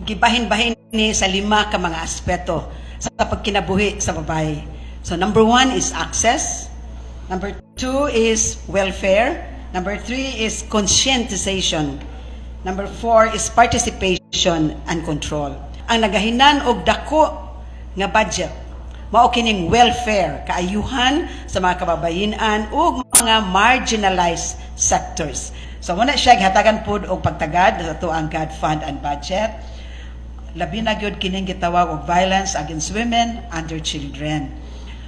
Gibahin-bahin ni sa lima ka mga aspeto sa pagkinabuhi sa babae. So number one is access. Number two is welfare. Number three is conscientization. Number four is participation and control. Ang nagahinan og dako nga budget mao kining welfare, kaayuhan sa mga kababayenan ug mga marginalized sectors. So muna siya gihatagan pud og pagtagad sa atoang GAD fund and budget. Labi na gyud kining gitawag og violence against women and their children.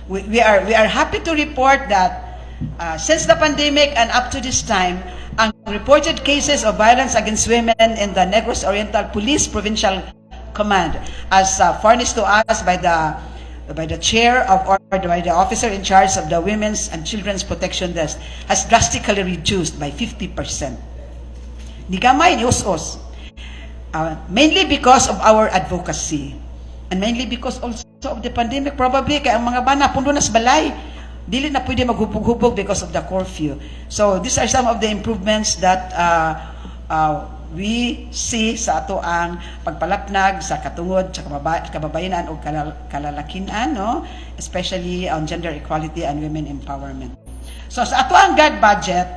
We are happy to report that since the pandemic and up to this time, ang reported cases of violence against women in the Negros Oriental Police Provincial Command, as furnished to us by the chair of or by the officer in charge of the Women's and Children's Protection Desk, has drastically reduced by 50%. Ni gamay, ni us-us. Mainly because of our advocacy. And mainly because also of the pandemic, probably, kay ang mga bana pundo na sa balay. Dili na pwede maghubog-hubog because of the curfew. So these are some of the improvements that we see sa atoang pagpalapnag sa katungod sa kababayenan o kalalakinan, no? Especially on gender equality and women empowerment. So sa atoang GAD budget,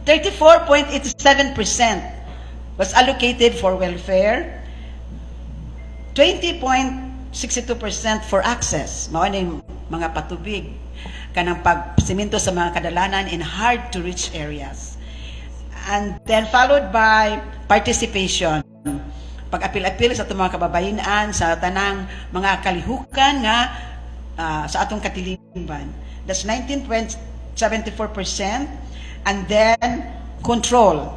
34.87% was allocated for welfare, 20.62% for access, mao ning mga patubig, kanang pagsiminto sa mga kadalanan in hard to reach areas. And then followed by participation. Pag-apil-apil sa atong mga kababayenan sa tanang mga kalihukan nga sa atong katilingban. That's 19.74%. And then control.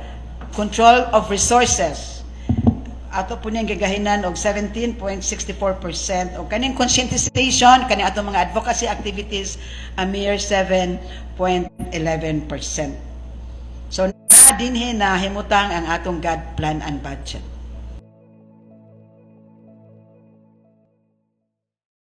Control of resources. Ato po niyang gagahinan og 17.64% og kaning conscientization, kaning atong mga advocacy activities, a mere 7.11%. So na dinhi na himutang ang atong GAD plan and budget.